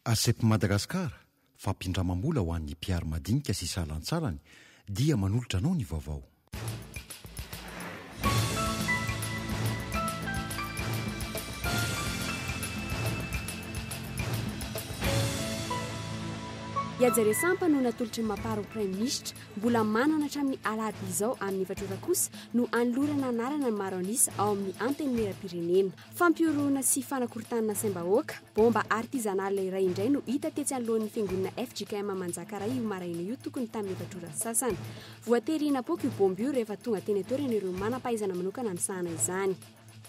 Asep Madagascar, fampindramam-bola ho an'ny mpihary madinika sy salantsalany, dia manolotra anao ny vaovao. I Haja Resampa no natolotry ny Mapar ho Praiminisitra. Mbola manana hatramin'ny alahady izao amin'ny efatra ora kosa no hanolorana anarana ny maro an'isa ao amin'ny Antenimierampirenena. Fampihorohoroana sy fanakorontanana saim-bahoaka, bomba artisanale iray indray no hita tetsy anoloan'ny fiangonana fjkm Manjakaray io maraina io tokony tamin'ny efatra ora sasany. Voatery napoaka io bomba io rehefa tonga teny an-toerana ireo manam-pahaizana manokana misahana izany.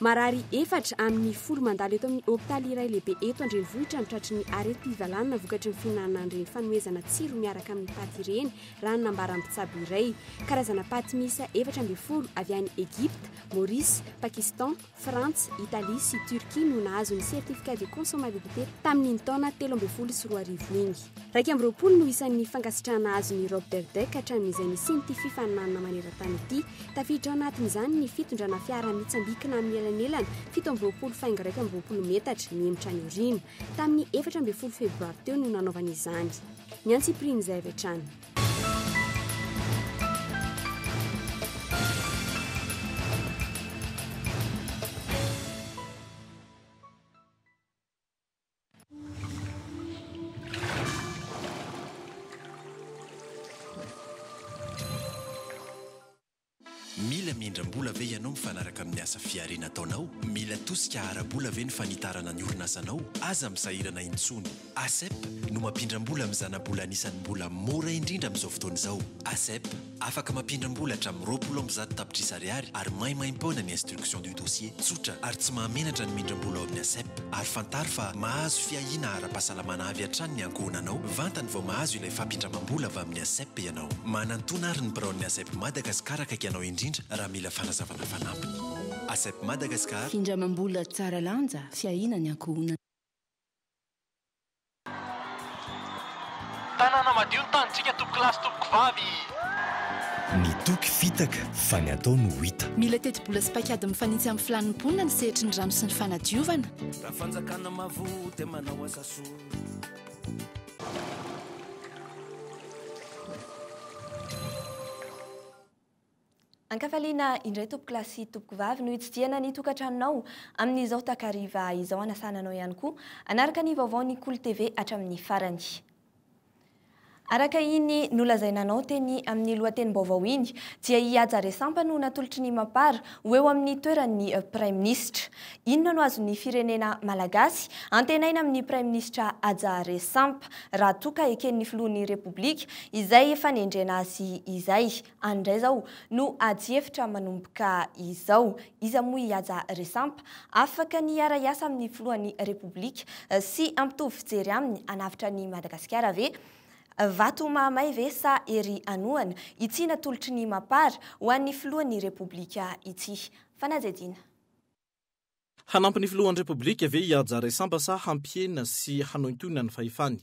Marary efatra amin'ny 10 mandalo eto amin'ny hopitaly iray lehibe eto an-drenivohitra no tratry ny aretim-pivalanana vokatry ny fihinanana an'ireny fanomezana tsiro miaraka amin'ny paty ireny, raha ny nambaran'ny mpitsabo iray. Karazana paty miisa 14 avy any Egypta, Maurice, Pakistan, Frantsa, Italia sy Turquie no nahazo ny certificat de consommabilité tamin'iny taona 2013 iny. 21 no isan'ny fankasitrahana azon'i Rob Dyrdek hatramin'izay nisian'ity fifaninanana maneran-tany ity. Tafiditra ao anatin'izany ny fitondrana fiara mitsambikina amin'ny elanelana 27 faingo 21 metatra, mihemotra any aoriana. Tamin'ny 14 febroary teo no nanaovana izany. Ny antsipirian'izay avy hatrany. Mila mindram-bola ve ianao mifanaraka amin'ny asa fihariana ataonao? Mila tosika ara-bola ve ny fanitarana ny orinasanao? Aza misahirana intsony! Asep no mampindram-bola amin'ny zana-bola anisan'ny mbola mora indrindra amin'izao fotoana izao. Asep, afaka mampindram-bola hatramin'ny 120 tapitrisa ariary ary maimaimpoana ny instruction du dossier. Tsotra ary tsy mahamenatra ny mindram-bola ao amin'ny Asep. Ary fantaro fa mahazo fiahiana ara-pahasalamana avy hatrany ny ankohonanao vantany vao mahazo ilay fampindramam-bola avy amin'ny Asep ianao. Manantona ary ny biraon'ny Asep Madagascar akaiky anao indrindra raha mila fanazavana fanampiny. Asep Madagascar. Findramam-bola tsara lanja, fiahiana ny ankohonana. Tanàna madio ny tanintsika tompokolahy sy tompokovavy. Ny toky fitaka fa ny atao no hita. Mila tetibola sy paikady mifanitsy amin'ny filàn'ny mponina ny sehatry ny rano sy ny fanadiovana. Raha fanjakana mavo dia manao asa soa. Ankafaliana indray tompokolahy sy tompokovavy no hitsidihana ny tokantranonao amin'izao takariva izao hanasana anao ihany koa hanaraka ny vaovaon'ny Kolo TV hatramin'ny farany. Araka iny nolazaina anao teny amin'ny lohatenim-baovao iny dia i Haja Resampa no natolotry ny Mapar ho eo amin'ny toeran'ny Praiminisitra. Inona no azon'ny firenena malagasy antenaina amin'ny Praiminisitra Haja Resampa raha toa ka eken'ny filohan'ny Repoblika izay fanendrena azy izay? Any indray izao no adihevitra manomboka izao. Iza moa i Haja Resampa? Afaka ny hiara-hiasa amin'ny filohan'ny Repoblika sy hampitovy fijery aminy hanavotra an'i Madagasikara ve? Vato mahamay ve sa hery hanohana ity natolotry ny Mapar ho an'ny filohan'ny Repoblika ity? Fanadihadiana. Hanampy ny filohan'ny Repoblika ve i Haja Resampa sa hampihena sy hanohintohina ny fahefany?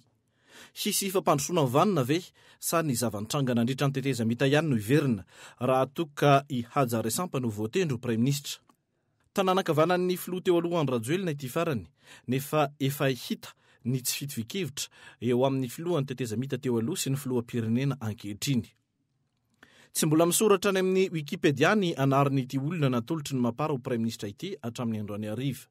Hisy fampandrosoana vanona ve sa ny zava-nitranga nandritra ny tetezamita ihany no hiverina raha toa ka i Haja Resampa no voatendry ho praiminisitra? Tanàna ankavanan'ny filoha teo aloha Andry Rajoelina ity farany nefa efa hita ny tsy fitovian-kevitra eo amin'ny filohan'ny tetezamita teo aloha sy ny filoham-pirenena ankehitriny. Tsy mbola misoratra any amin'ny Wikipedia ny anaran'ity olona natolotry ny Mapar ho praiminisitra ity hatramin'ny androany hariva.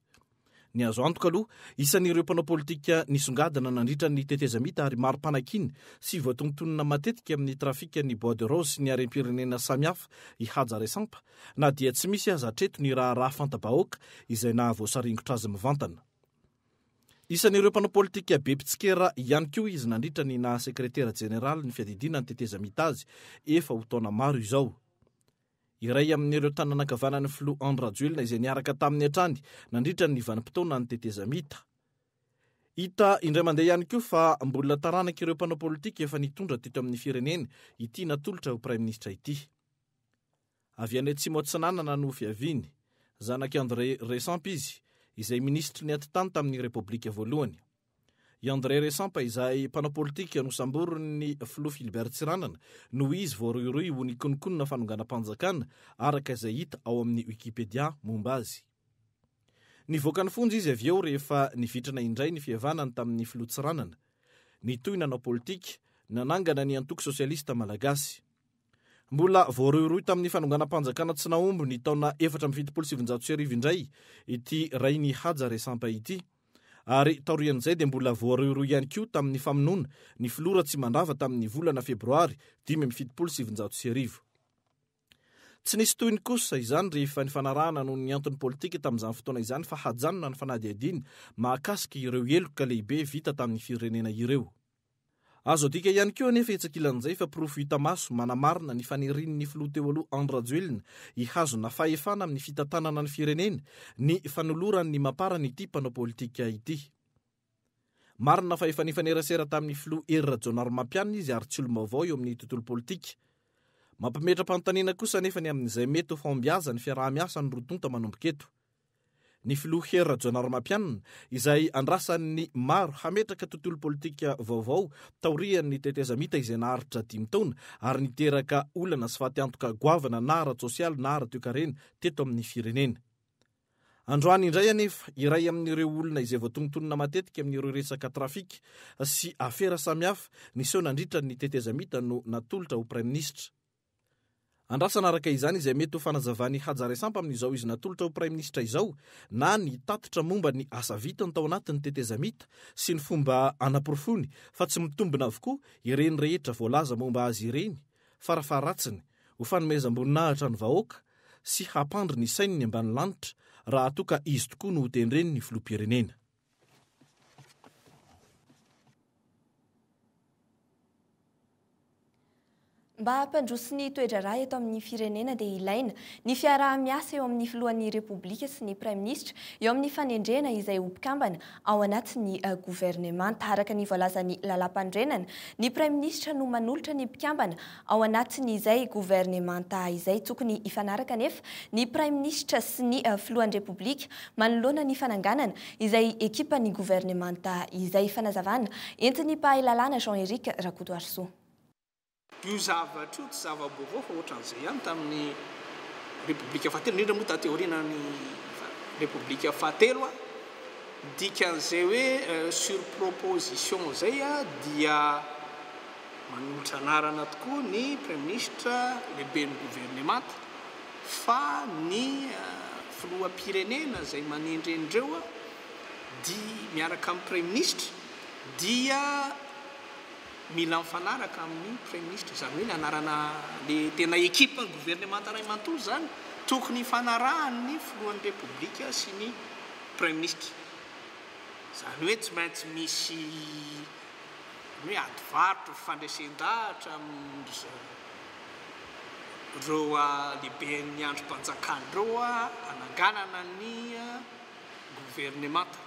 Ny azo antoka aloha, isan'ireo mpanao politika nisongadina nandritra ny tetezamita ary maro mpanakiana sy voatonontonona matetika amin'ny trafikan'ny bois de rose sy ny harem-pirenena samihafa i Haja Resampa, na dia tsy misy aza hatreto ny raharaha fanta-bahoaka izay nahavoasaringotra azy mivantana. Isan'ireo mpanao politika be mpitsikera ihany koa izy nandritra ny naha sekretera jeneraly ny fiadidiana ny tetezamita azy efa ho taona maro izao. Iray amin'ireo tanana ankavanan'ny filoha Andry Rajoelina izay niaraka taminy hatrany nandritra ny vanim-potoanan'ny tetezamita. Hita indray mandeha ihany koa fa mbola taranak'ireo mpanao politika efa nitondra teto amin'ny firenena ity natolotra ho praiminisitra ity. Avy any Atsimo Atsinanana no fiaviany. Zanak'i André Resampa izy, izay minisitry ny Atitany tamin'ny Repoblika voalohany. I André Resampa izay mpanao politika nosamborin'ny filoha Philibert Tsiranana noho izy voarohirohy ho nikononkonona fanonganam-panjakana, araka izay hita ao amin'ny Wikipedia momba azy. Nivoaka ny fonja izy avy eo rehefa nivitrana indray ny fihavanany tamin'ny filoha Tsiranana. Nitohy nanao politika, nanangana ny Antoko Sosialista Malagasy. Mbola voarohirohy tamin'ny fanonganam-panjakana tsy nahomby ny taona 1974 indray ity rain'i Haja Resampa ity. Ary taorian'izay dia mbola voarohirohy ihany koa tamin'ny famonoana ny filoha Ratsimandrava tamin'ny volana febroary 1975. Tsy nisy tohiny kosa izany rehefa nifanarahana noho ny antony politika tamin'izany fotoana izany fa hajanona ny fanadihadiana mahakasika ireo heloka lehibe vita tamin'ny firenena ireo. Azo adika ihany koa anefa etsy ankilan'izay fa porofo hita maso manamarina ny fanirian'ny filoha teo aloha Andry Rajoelina hihazona fahefana amin'ny fitantanana ny firenena ny fanoloran'ny Mapar an'ity mpanao politika ity. Marina fa efa nifanerasera tamin'ny filoha Hery Rajaonarimampianina izy ary tsy olom-baovao eo amin'ny tontolo politika. Mampametra-panontaniana kosa anefa ny amin'izay mety ho fahombiazan'ny fiaraha-miasan'ny roa tonta manomboka eto. Ny filoha Hery Rajaonarimampianina izay andrasan'ny maro hametraka tontolo politika vaovao taorian'ny tetezamita izay naharitra dimy taona ary niteraka olana sy fatiantoka goavana na ara-tsosialy na ara-toekarena teto amin'ny firenena. Androany indray anefa, iray amin'ireo olona izay voatonontonona matetika amin'ireo resaka trafika sy afera samihafa niseho nandritra ny tetezamita no natolotra ho praiminisitra. Andrasana araka izany izay mety ho fanazavan'i Haja Resampa amin'izao izy natolotra ho praiminisitra izao na ny tatitra momba ny asa vitany tao anatin'ny tetezamita sy ny fomba anaporofoany fa tsy mitombina avokoa ireny rehetra voalaza momba azy ireny farafaharatsiny ho fanomezam-boninahitra ny vahoaka sy hampandry ny sainy ny ambanilanitra raha toa ka izy tokoa no hotendren'ny filoham-pirenena. Mba hampandroso ny toe-draharaha eto amin'ny firenena dia ilaina ny fiaraha-miasa eo amin'ny filohan'ny Repoblika sy ny Praiminisitra eo amin'ny fanendrena izay ho mpikambana ao anatin'ny governemanta. Araka ny voalazan'ny lalàmpanorenana, ny Praiminisitra no manolotra ny mpikambana Ao anatin'izay governemanta izay, tokony hifanaraka anefa ny Praiminisitra sy ny Filohan'ny Repoblika manoloana ny fananganana izay ekipan'ny governemanta izay. Fanazavana entin'ny mpahay lalàna Jean Eric Rakotoarisoa. Io zavatra io tsy zava-baovao fa ohatran'izay ihany tamin'ny Repoblika fahatelo, indrindra moa taty aorianan'ny Repoblika fahatelo. Dikan'izay hoe sur proposition izay dia. Manolotra anarana tokoa ny Praiminisitra lehiben'ny governemanta fa ny filoham-pirenena izay manendry an'ireo dia miaraka amin'ny Praiminisitra dia mila mifanaraka amin'ny Praiminisitra. Izany hoe ny anarana le tena ekipan'ny governemanta iray manontolo izany tokony hifanarahan'ny filohan'ny Repoblika sy ny Praiminisitra. Izany hoe tsy maintsy misy Ny hoe ady varotra, fifandresen-dahatra amin-dry zareo lehiben'ny andrim-panjakana ireo hananganana ny governemanta.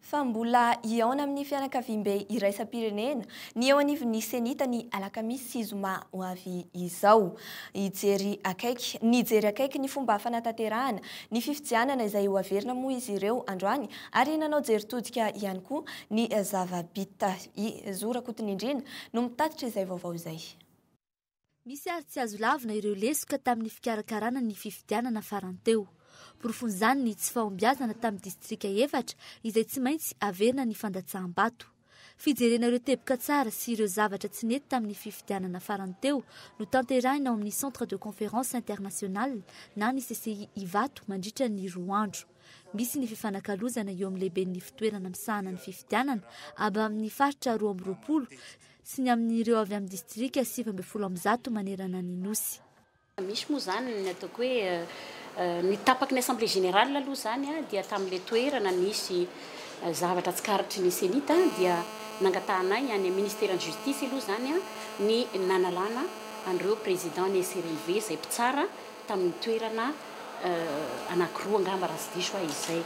Fa mbola hihaona amin'ny fianakaviambe iraisam-pirenena ny eo anivon'ny Cenit ny alakamisy sy zoma ho avy izao. Hijery akaiky nijery akaiky ny fomba fanatanterahana ny fifidianana izay ho averina moa izy ireo androany ary nanao jery todika ihany koa ny zava-bita. I Zo Rakotonindrina no mitatitra izay vaovao izay. Misy ary tsy azo lavina ireo lesoka tamin'ny fikarakarana ny fifidianana farany teo. Porofon'izany ny tsy fahombiazana tamin'ny distrika efatra izay tsy maintsy averina ny fandatsaham-bato. Fijerena ireo teboka tsara sy ireo zavatra tsy nety tamin'ny fifidianana farany teo no tanterahina ao amin'ny Centre de Conférence International na ny CCI Ivato mandritra ny roa andro. Misy ny fifanakalozana eo amin'ny lehiben'ny fitoerana misahana ny fifidianana avy amin'ny faritra 22 sy ny amin'ireo avy amin'ny distrika 119 manerana ny Nosy. Misy moa izany ny ataoko hoe ny tapaky ny assemblée générale aloha izany dia tamin'ilay toerana nisy zavatra tsikaritry ny cenit dia nangatahanay any amin'ny ministeran'ny justice aloha izany ny nanalana an'ireo président ny SRMV izay mpitsara tamin'ny toerana anankiroa angamba raha tsy diso aho izay.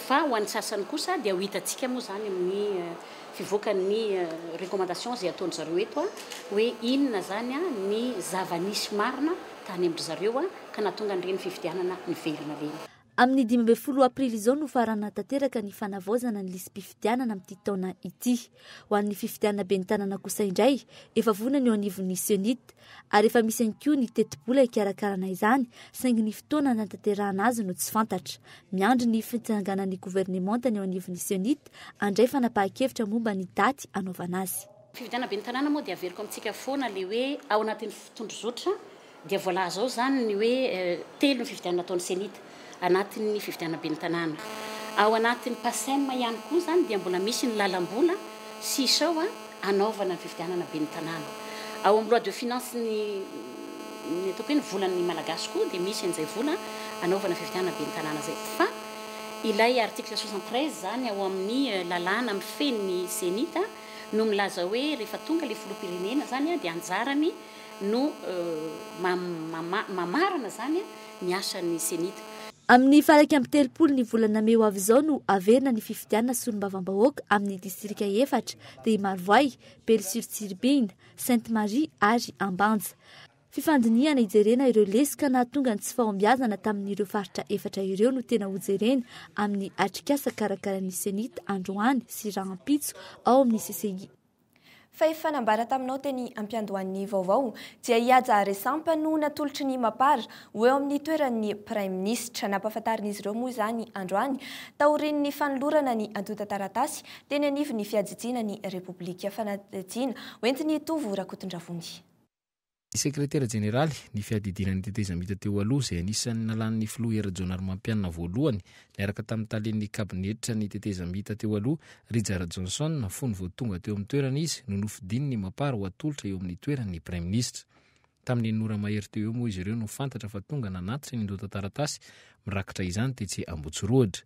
Fa ho an'ny sasany kosa dia ho hitantsika moa izany amin'ny fivoakan'ny recommandation izay ataon-dry zareo eto hoe inona izany ny zava-nisy marina tany amin-dry zareo ka nahatonga an'ireny fifidianana niverina ireny. Amin'ny 15 aprily izao no faranana tanteraka ny fanavaozana ny lisi-pifidianana amin'ity taona ity. Ho an'ny fifidianana ben'ny tanàna kosa indray, efa vonona ny eo anivon'ny Cenit ary efa misy ihany koa ny tetibola hikarakarana izany saingy ny fotoana hanatanterahana azy no tsy fantatra. Miandry ny fitsanganan'ny governemanta ny eo anivon'ny Cenit handray fanapahan-kevitra momba ny daty hanaovana azy. Fifidianana ben'ny tanàna moa dia averiko amintsika foana ilay hoe ao anatin'ny tondrozotra Dia voalaza ao izany ny hoe telo ny fifidianana ataon'ny Cenit anatin'ny fifidianana ben'ny tanàna. Ao anatin'ny Pacem ihany koa izany dia mbola misy ny lalam-bola sisa ao hanaovana ny fifidianana ben'ny tanàna. Ao amin'ny loi de finance ny ny ataoko hoe ny volan'ny Malagasy koa dia misy an'izay vola hanaovana fifidianana ben'ny tanàna izay. Fa ilay article 73 izany ao amin'ny lalàna mifehy ny Cenit no milaza hoe rehefa tonga ilay filoham-pirenena izany dia anjarany no mamarana izany ny asan'ny Cenit. Amin'ny faha 31 ny volana mey ho avy izao no haverina ny fifidianana solombavambahoaka amin'ny distrika efatra dia i Marovoay, Belo sur Tsiribihina, Sainte Marie ary Ambanja. Fifandinihana hijerena ireo lesoka nahatonga ny tsy fahombiazana tamin'ireo faritra efatra ireo no tena hojerena amin'ny atrikasa karakarain'ny Cenit androany sy rahampitso ao amin'ny CCI. Fa efa nambara taminao teny ampiandohan'ny vaovao dia i Haja Resampa no natolotry ny Mapar ho eo amin'ny toeran'ny Praiminisitra. Nampahafantarin'izy ireo moa izany androany taorian'ny fanolorana ny antontan-taratasy teny anivon'ny fiadidiana ny Repoblika. Fanadihadiana hoentin'i Tovo Rakotondravony. Ny sekretera jeneraly, ny fiadidiana ny tetezamita teo aloha izay anisan'ny nalanin'ny filoha Hery Rajaonarimampianina voalohany niaraka tamin'ny talen'ny kabinetra ny tetezamita teo aloha Rija Rajohnson fony vao tonga teo amin'ny toerana izy no nofidiny ny Mapar ho atolotra eo amin'ny toeran'ny praiminisitra. Tamin'ny enina ora mahery teo eo moa izy ireo no fantatra fa tonga nanatitra ny antontan-taratasy mirakitra izany tetsy Ambohitsirohitra.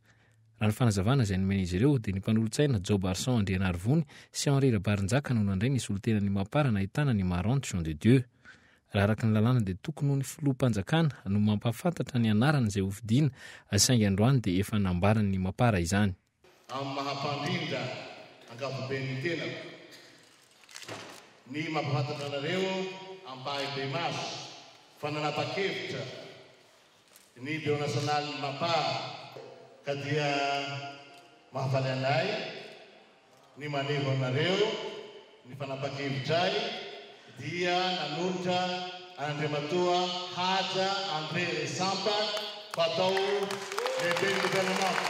Raha ny fanazavana izay nomen'izy ireo dia ny mpanolotsaina Jaobarison Andrianarivony sy Henri Rabarinjaka no nandray ny solontenan'ny Mapar nahitana ny Marante Jean de Dieu. Raha araka ny lalàna dia tokony ho ny filoham-panjakana no mampahafantatra ny anarana izay hofidiana saingy androany dia efa nambaran'ny Mapar izany. Amin'ny maha mpandrindra ankapobeny ny tenako, ny mampahafantatra anareo ampahibemaso fa nanapa-kevitra Ny Birao Nasionalin'ny Mapar ka dia mahafaly anay ny maneho aminareo ny fanapankevitray dia nanolotra an'Andriamatoa Haja André Resampa ho atao Lehiben'ny Governemanta.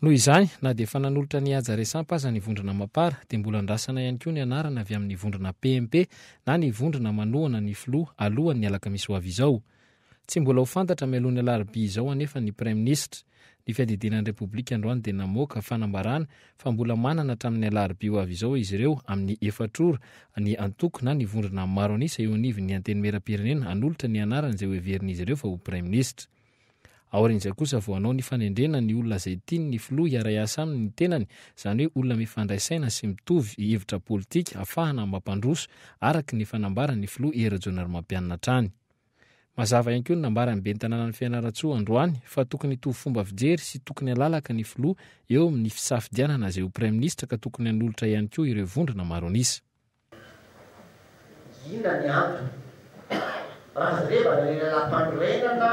Noho izany, na dia efa nanolotra an'i Haja Resampa aza ny vondrona Mapar dia mbola andrasana ihany koa ny anarana avy amin'ny vondrona PMP na ny vondrona manohana ny filoha alohan'ny alakamisy ho avy izao. Tsy mbola ho fantatra mialoha ny alarobia izao anefa ny praiminisitra. Ny fiadidiana ny Repoblika androany dia namoaka fanambarana fa mbola manana hatramin'ny alarobia ho avy izao izy ireo amin'ny efatra ora ny antoko na ny vondrona maro an'isa eo anivon'ny Antenimierampirenena hanolotra ny anarany izay hoheverin'izy ireo fa ho praiminisitra. Aorian'izay kosa vao hanao ny fanendrena ny olona izay tiany ny filoha hiara-hiasa aminy ny tenany, izany hoe olona mifandray saina sy mitovy hevitra politika hahafahana mampandroso araka ny efa nambaran'ny filoha Hery Rajaonarimampianina hatrany. Mazava ihany koa ny nambaran'ny ben'ny tanànan'i Fianarantsoa androany fa tokony hitovy fomba fijery sy tokony halalaka ny filoha eo amin'ny fisafidianana izay ho praiminisitra ka tokony hanolotra ihany koa ireo vondrona maro an'isa. Inona ny antony? Raha jerevana ny lalàmpanorenana,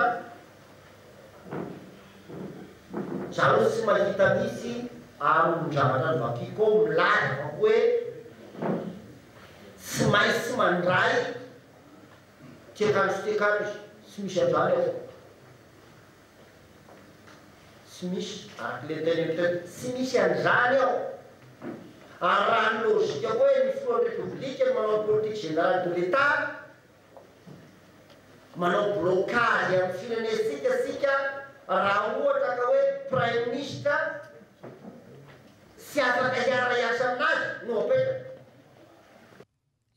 za aloha tsy mahita mihitsy aron-javatra novakiako ao milaza fa hoe tsy maintsy mandray Tiakandro sy tiakandro izy, tsy misy an'izany ao. Tsy misy, araka ilay noteneniko teo, tsy misy an'izany ao. Ary raha ny lojika koa hoe ny filohan'ny Repoblika no manao ny politique générale de l'Etat, manao blocage amin'ny firenentsika isika raha ohatra ka hoe Praiminisitra tsy afaka hiara-hiasa aminazy no apetraka.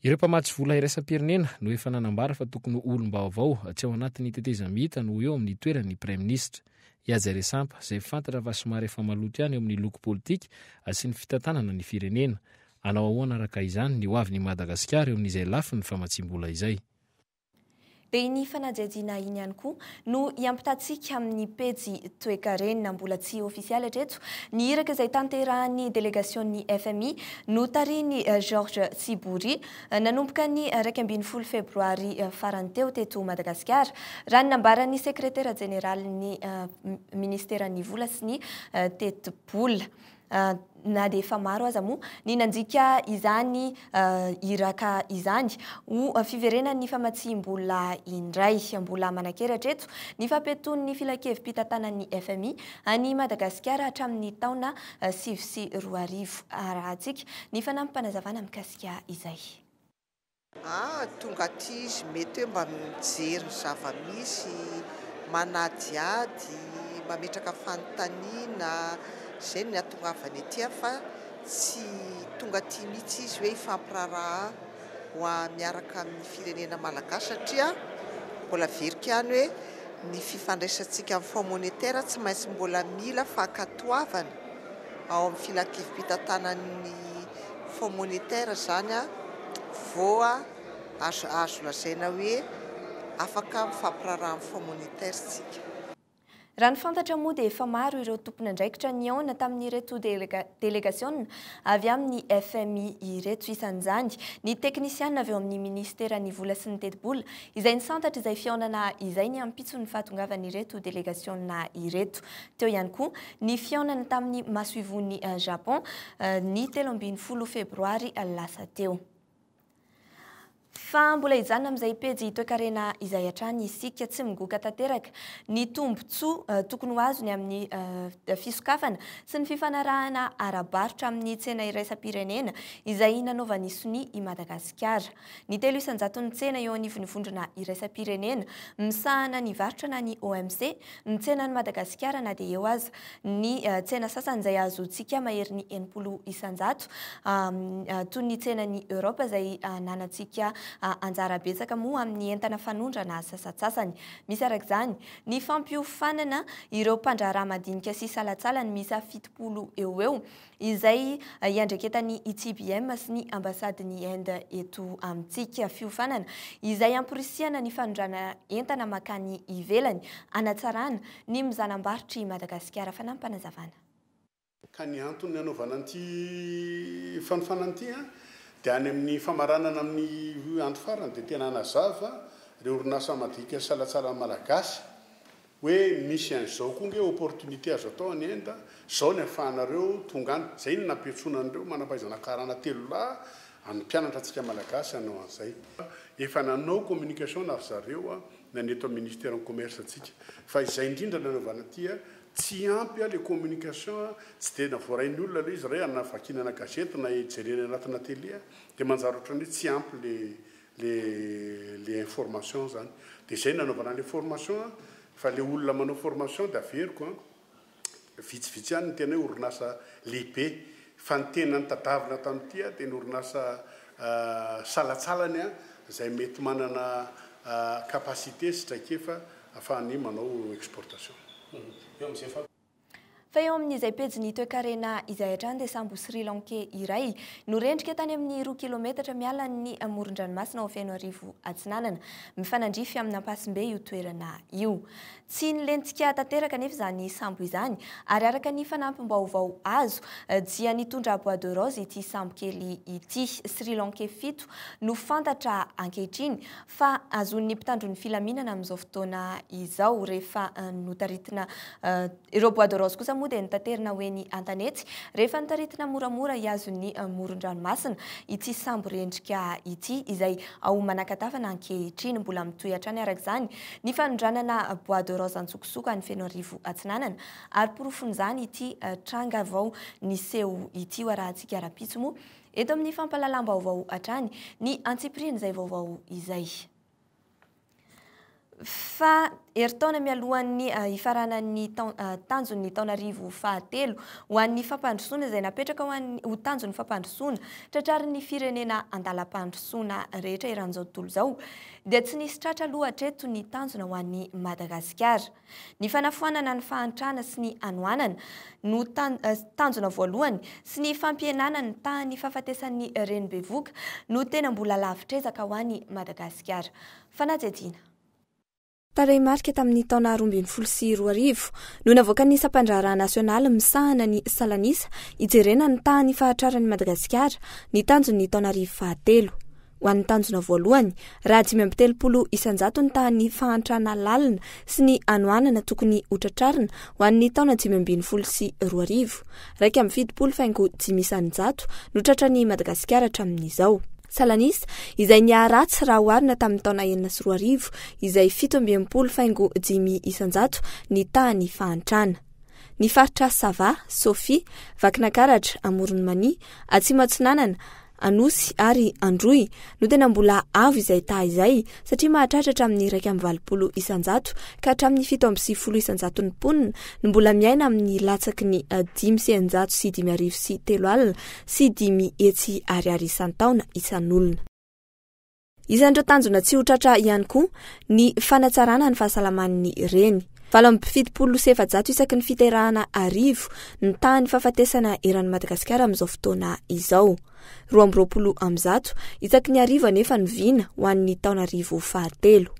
Ireo mpamatsy vola iraisam-pirenena no efa nanambara fa tokony ho olom-baovao tsy ao anatin'ny tetezamita no ho eo amin'ny toeran'ny praiminisitra. I Haja Resampa, izay fantatra fa somary efa maloto ihany eo amin'ny loko politika sy ny fitantanana ny firenena. Hanao ahoana araka izany ny hoavin'i Madagasikara eo amin'izay lafiny famatsiam-bola izay? Dia iny fanadihadiana iny ihany koa no hiampitantsika amin'ny pejy toekarena mbola tsy ofisialy hatreto ny iraka izay tanterahan'ny delegasion'ny FMI notarihin'i Georges Tsibory nanomboka ny 11 febroary farany teo teto Madagasikara, raha ny nambaran'ny sekretera jeneralin'ny ministeran'ny vola sy ny tetibola. Na dia efa maro aza moa ny nandika izany iraka izany ho fiverenan'ny famatsiam-bola indray. Mbola manan-kery hatreto ny fampiatoan'ny filankevi-pitantanan'ny FMI an'i Madagasikara hatramin'ny taona 2009. Arahantsika ny fanampim-panazavana mikasika izay. Ah, tonga aty izy mety hoe mba mijery ny zava-misy, manadihady, mametraka fanontaniana, izay no nahatongavany aty fa tsy tonga aty mihitsy izy hoe hifampiraharaha ho miaraka amin'ny firenena malagasy satria mbola averiko ihany hoe ny fifandraisantsika amin'ny Fonds monétaire tsy maintsy mbola mila fankatoavana ao amin'ny filankevi-pitantanan'ny Fonds monétaire izany vao azo azo lazaina hoe afaka mifampiraharaha amin'ny Fonds monétaire isika. Raha ny fantatra moa dia efa maro ireo tompon'andraikitra nihaona tamin'ireto delegasiona avy amin'ny FMI ireto. Isan'izany ny teknisiana avy eo amin'ny minisiteran'ny vola sy ny tetibola izay nisantatra izay fihaonana izay ny ampitson'ny fahatongavan'ireto delegasiona ireto. Teo ihany koa ny fihaonana tamin'ny masoivohon'i Japon ny 13 febroary lasa teo. Fa mbola hijanona amin'izay pejy toekarena izay hatrany isika, tsy migoka tanteraka ny tombontsoa tokony ho azony amin'ny fisokafana sy ny fifanarahana ara-barotra amin'ny tsena iraisam-pirenena izay nanaovany sonia i Madagasikara. Ny 3 isan-jaton'ny tsena eo anivon'ny vondrona iraisam-pirenena misahana ny varotra na ny OMC ny tsenan'i Madagasikara na dia eo aza ny tsena sasany izay ahazoantsika maherin'ny 60% toy ny tsenan'i Europe izay ananantsika anjara betsaka moa amin'ny entana fanondrana sasantsasany. Misy araka izany ny fampiofanana ireo mpandraharaha madinika sy salantsalany miisa 70 eo ho eo izay iandraiketan'ny ITBM sy ny ambasadin'i Inde eto amintsika. Fiofanana izay hamporisihana ny fanondrana entana mankany ivelany, hanatsarana ny mizanam-barotr'i Madagasikara. Fanampim-panazavana. Ka ny antony nanaovana an'ity fanofanana ity dia any amin'ny famaranana amin'ny andro farany dia tena hanazava ireo orinasa madinika sy salantsalany malagasy Hoe misy an'izao koa nge opportunité azo atao any Inde, zao ny afahanareo tonga any. Zay no nampiantsoana an'ireo manampahaizana karana telo lahy hampianatra antsika malagasy hanao an'izay. Efa nanao communication na ry zareo na ny eto amin'ny ministère ny commerce antsika. Fa izay indrindra nanaovana ity, tsy ampy le communication, tsy dia navoarain'ny olona ilay izy raha hoe vakiana gazety na jerena anatina télé dia manjary ohatran'ny hoe tsy ampy le le le information zany de zay nanaovana anle formation an, fa le olona manao formation de averiko an, vitsivitsy ihany ny tena hoe orinasa lehibe fa ny tena notadavina tamin'ity an de ny orinasa salatsalany an zay mety manana capacité sy traikefa afahany manao exportation. Eo amin'izay. Fa eo amin'izay pejin'ny toekarena izay hatrany dia sambo Sri Lankais iray no rendrika tany amin'ny roa kilometatra miala ny moron-dranomasina ao Fenoarivo Atsinanana. Mifanandrify amin'Ampasimbe io toerana io. Tsy nilentika tanteraka anefa izany sambo izany ary araka ny fanampim-baovao azo dia nitondra bois de rose ity sambo kely ity. Sri Lankais fito no fantatra ankehitriny fa azon'ny mpitandro ny filaminana amin'izao fotoana izao rehefa notaritina Ireo bois de rose kosa moa dia notaterina ho eny an-tanety rehefa notaritina moramora hihazo ny moron-dranomasina ity sambo rendrika ity izay ao Manakatafana ankehitriny. Mbola mitohy hatrany araka izany ny fanondranana bois de rose antsokosoko any Fenoarivo Atsinanana ary porofon'izany ity tranga vao niseho ity. Ho arahantsika rahampitso moa eto amin'ny fampahalalam-baovao hatrany ny antsipirian'izay vaovao izay. Fa herintaona mialohan'ny hifaranan'ny tanjon'ny taonarivo fahatelo ho an'ny fampandrosoana izay napetraka ho an'ny ho tanjon'ny fampandrosoana tratrarin'ny firenena andalam-pandrosoana rehetra eran'izao tontolo izao dia tsy nisy tratra aloha hatreto ny tanjona ho an'i Madagasikara. Ny fanafoanana ny fahantrana sy ny hanoanana no tanjona voalohany sy ny fampihenana ny tahan'ny fahafatesan'ny reny bevoka no tena mbola lavitr'ezaka ho an'i Madagasikara. Fanadihadiana. Tarehimarika tamin'ny taona 2012 no navoakan'ny sampandraharaha nasionaly misahana ny salanisa hijerena ny tahan'ny fahatraran'i Madagasikara ny tanjon'ny taonarivo fahatelo. Ho an'ny tanjona voalohany, raha 35% ny tahan'ny fahantrana lalina sy ny hanoanana tokony hotratrarina ho an'ny taona 2015, 71,5% no tratran'i Madagasikara hatramin'izao. Salanisa, izay niharatsy raha oharina tamin'ny taona 2006, izay 67,5% ny tahan'ny fahantrana. Ny faritra Sava, Sofia, Vakinankaratra, Amoron'i Mania, Atsimo Atsinanana, Anosy ary Androy no tena mbola avo izay taha izay satria mahatratra hatramin'ny 81% ka hatramin'ny 97 isan-jaton'ny mponina no mbola miaina amin'ny latsaky ny 365 300 ariary isan-taona isan'olona. Isan'ireo tanjona tsy ho tratra ihany koa ny fanatsarana ny fahasalaman'ny reny. 478 isaky ny fiterahana arivo ny tahan'ny fahafatesana eran'i Madagasikara amin'izao fotoana izao. 122 isaky ny arivo anefa no vina ho an'ny taona arivo fahatelo.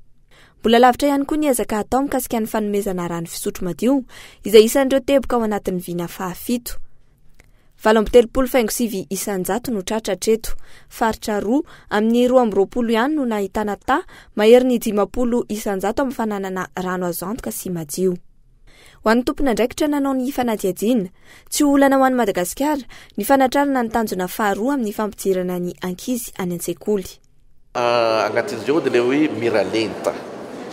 Mbola lavitra ihany koa ny ezaka atao mikasika ny fanomezana rano fisotro madio, izay isan'ireo teboka ao anatin'ny vina fahafito. 38,9% no tratra hatreto. Faritra roa amin'ny 22 ihany no nahitana taha maherin'ny 50% amin'ny fananana rano azo antoka sy madio. Ho an'ny tompon'andraikitra nanao ny fanadihadiana, tsy ho olana ho an'i Madagasikara ny fanatrarana ny tanjona faharoa amin'ny fampidirana ny ankizy any an-tsekoly. Agnatin'izay ao dia ilay hoe miralenta,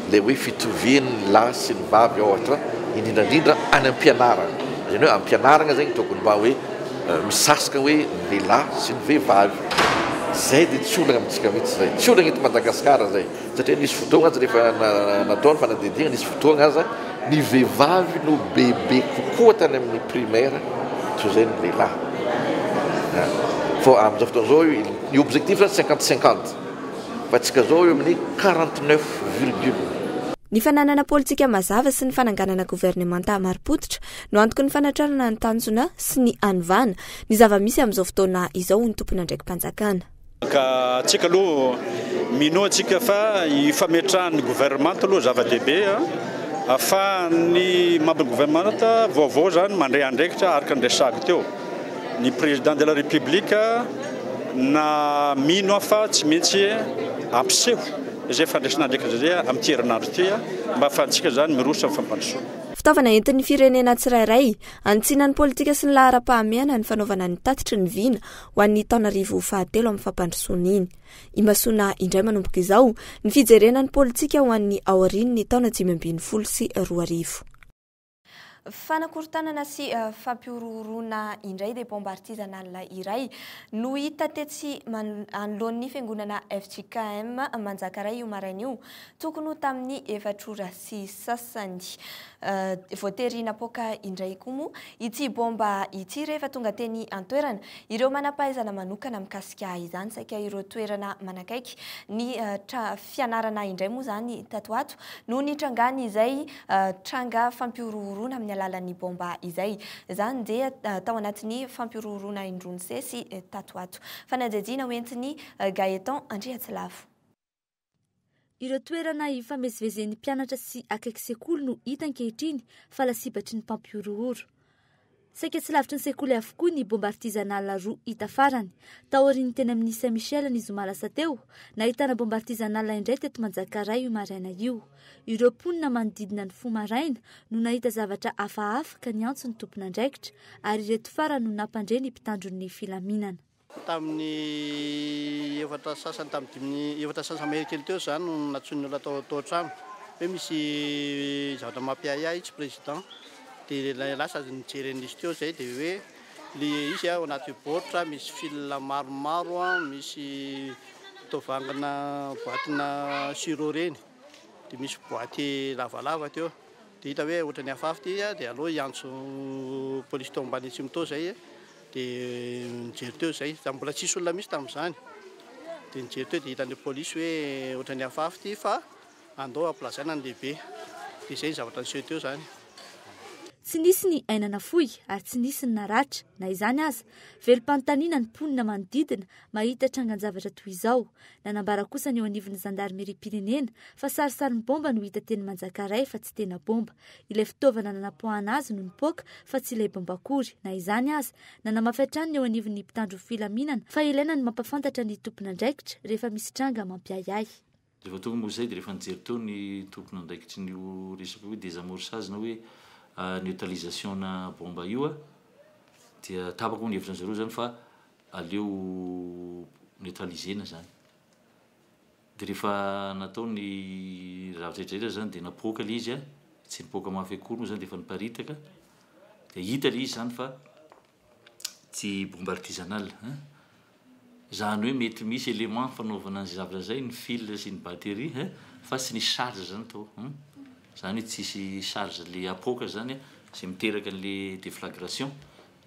ilay hoe fitovian'ny lahy sy ny vavy ohatra, indrindra indrindra any am-pianarana. Izany hoe am-pianarana zegny tokony mba hoe misasaka hoe ny lehilahy sy ny vehivavy. Izay dia tsy olana amintsika mihitsy izay. Tsy olana eto Madagasikara izay. Satria nisy fotoagna aza rehefa natao ny fanadihadiana, nisy fotoagna aza ny vehivavy no bebe kokoa tany amin'ny primaire toy izay ny lehilahy. Fa amin'izao fotoana izao ny objectif zany cinquante cinquante fa antsika izao eo amin'ny 49 virgule. Ny fananana politika mazava sy ny fananganana governemanta marim-pototra no antoky ny fanatrarana ny tanjona sy ny hanovana ny zava-misy amin'izao fotoana izao, hoy ny tompon'andraiki-panjakana. Ka antsika aloha minoa antsika fa io fametrahan'ny gouvernemanta aloha zava-dehibe ahafahan'ny membre gouvernemanta vaovao zany mandray andraikitra araka ny resahako teo. Ny président de la république na mino aho fa tsy maintsy ampiseho izay fandraisana andraikitra izay amin'ity herinandro ity mba ahafahantsika zany miroso amin'ny fampandrosoana. Fitaovana entin'ny firenena tsirairay hanitsiana ny politika sy ny laharam-pahamehana ny fanaovana ny tatitry ny vina ho an'ny taonarivo fahatelo amin'ny fampandrosoana iny. Imasoana indray manomboka izao ny fijerena ny politika ho an'ny aorian'ny taona 2015. Fanakorontanana sy fampihorohoroana indray dia bomba artisanal iray no hita tetsy anoloan'ny fiangonana fjkm Manjakaray io maraina io, tokony ho tamin'ny efatra ora sy sasany. Voatery napoaka indray koa moa ity bomba ity rehefa tonga teny an-toerana ireo manam-pahaizana manokana mikasika izany. Saika ireo toerana manakaiky ny fianarana indray moa izany tato ho ato no nitrangan'izay tranga fampihorohoroana amin'ny alalan'ny bomba izay. Izany dia tao anatin'ny fampihorohoroana indroa nisesy tato ho ato. Fanadihadiana hoentin'i Gaëtan Andriatsilavo. Ireo toerana ifamezivezen'ny mpianatra sy akaiky sekoly no hita ankehitriny fa lasibatry ny mpampihorohoro. Saika tsy lavitry ny sekoly avokoa ny bomba artizanal roa hita farany. Taorian'ny teny amin'ny Saint Michel ny zoma lasa teo, nahitana bomba artizanal indray teto Manjakaray io maraina io. Ireo mponina manodidina ny foha maraina no nahita zavatra hafahafa ka niantso ny tompon'andraikitra ary ireto farany no nampandre ny mpitandro ny filaminana. Tamin'ny efatra sasany, tamin'ny dimy, efatra sasany mahery kely teo izany no nantsoin'ny olona tao tao an-trano hoe misy zavatra mampiahiahy itsy président. Dia lasa nijery an'izy teo izay dia hoe le izy ao anaty baoritra misy fil maromaro, misy taovangana boatina sirop ireny, dia misy boaty lavalava teo. Dia hita hoe ohatran'ny hafahafa ity dia aleo hiantso polisy tao ambany atsimo tao izay. Dia nijery teo izay, za mbola tsisy olona mihitsy tamin'izany. Dia nijery teo dia hitan'ilay polisy hoe ohatran'ny hafahafa ity fa andao ampilazaina ny lehibe. Dia izay ny zavatra niseho teo izany. Tsy nisy ny aina nafoy ary tsy nisy ny naratra. Na izany aza, velom-panontaniana ny mponina manodidina mahita trangan-javatra toy izao. Nanambara kosa ny eo anivon'ny zandarimeriam-pirenena fa sarisarin'ny baomba no hita teny Manjakaray fa tsy tena baomba. Ilay fitaovana nanapoahana azy no nipoaka fa tsy ilay baomba akory. Na izany aza, nanamafy hatrany ny eo anivon'ny mpitandro filaminana fa ilaina ny mampafantatra ny tompon'andraikitra rehefa misy tranga mampiahiahy. Rehefa tonga moa izay dia rehefa nijery teo ny tompon'andraikitry ny io resaka hoe désamorçage na hoe neutralisation-na bomba io dia tapaka moa ny hevitra an-dry zareo izany fa aleo neutraliser-na izany. Dia rehefa natao ny zavatra rehetra rehetra izany dia napoaka ilay izy, tsy nipoaka mafy akory moa izany dia efa niparitaka, dia hita ilay izy izany fa tsy bombe artisanale hein! Zany hoe mety misy élément fanaovana an'izay zavatra zay ny fil sy ny batterie hein! Fa tsy nisy charge zany tao hum! Zany hoe tsisy charge le apoaka zany zay miteraka an'le déflagration